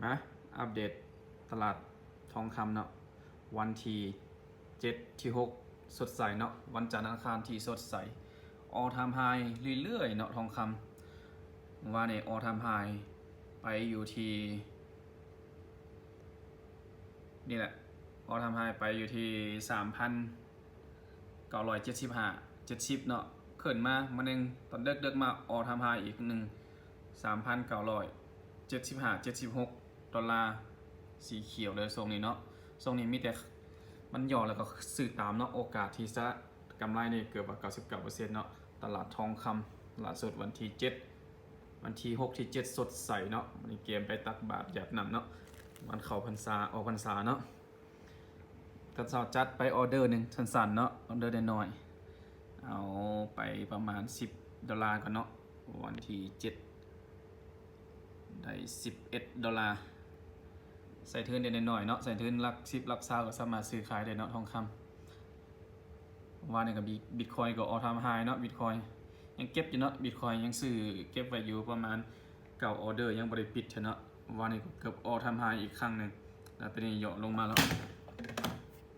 ມາອັບເດດຕະຫຼາດທອງຄຳເນາະ ວັນທີເຈັດ ທີຫົກ ສົດໃສເນາະ ວັນຈັນອັງຄານທີ່ສົດໃສ all time high ເລື້ອຍໆເນາະ ທອງຄຳ ວ່ານີ້ all time high ໄປຢູ່ທີ່ ນີ້ແຫຼະ all time high ໄປຢູ່ທີ່ສາມພັນເກົ້າຮ້ອຍເຈັດສິບຫ້າ ເຈັດສິບເນາະ ຂຶ້ນມາມື້ໜຶ່ງ ຕອນເດິກໆມາ all time high ອີກໜຶ່ງ ສາມພັນເກົ້າຮ້ອຍເຈັດສິບຫ້າ ເຈັດສິບຫົກ ໂດລາ ສີຂຽວເລີຍຊ່ວງນີ້ເນາະ ຊ່ວງນີ້ມີແຕ່ມັນຫຍໍ້ແລ້ວກໍຊື້ຕາມເນາະ ໂອກາດທີ່ຈະກຳໄລນີ້ເກືອບວ່າເກົ້າສິບເກົ້າເປີເຊັນເນາະ ຕະຫຼາດທອງຄຳ ຫຼ້າສຸດວັນທີເຈັດ ວັນທີຫົກ ທີເຈັດ ສົດໃສເນາະ ວັນນີ້ກຽມໄປຕັກບາດຢາດນ້ຳເນາະ ວັນເຂົ້າພັນສາ ອອກພັນສາເນາະ ຕອນເຊົ້າຈັດໄປອອເດີໜຶ່ງສັ້ນໆເນາະ ອອເດີນ້ອຍໆ ເອົາໄປປະມານສິບໂດລາກ່ອນເນາະ ວັນທີເຈັດ ໄດ້ສິບເອັດໂດລາ ໃສ່ທຶນໄດ້ໜ້ອຍໆເນາະ ໃສ່ທຶນຫຼັກສິບ ຫຼັກຊາວ ກໍສາມາດຊື້ຂາຍໄດ້ເນາະ ທອງຄຳ ວານນີ້ກໍບິດຄອຍກໍ all time high ເນາະ ບິດຄອຍຍັງເກັບຢູ່ເນາະ ບິດຄອຍຍັງຊື້ເກັບໄວ້ຢູ່ປະມານເກົ້າອອເດີ ຍັງບໍ່ໄດ້ປິດເທື່ອເນາະ ວານນີ້ກໍເກືອບ all time high ອີກຄັ້ງໜຶ່ງ ແລ້ວຕອນນີ້ຫຍໍ້ລົງມາແລ້ວ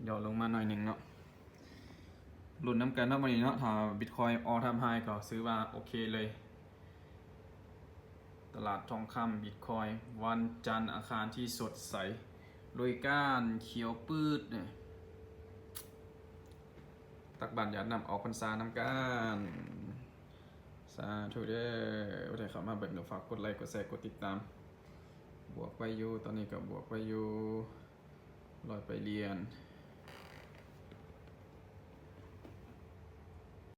ຫຍໍ້ລົງມາໜ້ອຍໜຶ່ງເນາະ ລຸ້ນນຳກັນເນາະ ມື້ນີ້ເນາະ ຖ້າບິດຄອຍ all time high ກໍຖືວ່າໂອເຄເລີຍ ຕະຫຼາດທອງຄຳ ບິດຄອຍ ວັນຈັນອັງຄານທີ່ສົດໃສ ລຸຍການຂຽວປືດນີ້ ຕັກບາດຢາດນ້ຳ ອອກພັນສານຳກັນ ສາທຸເດີ ຜູ້ໃດເຂົ້າມາເບິ່ງກໍຝາກກົດໄລ ກົດແຊ ກົດຕິດຕາມ ບວກໄວຢູ່ ຕອນນີ້ກໍບວກໄວຢູ່ ຮ້ອຍປາຍຫຼຽນ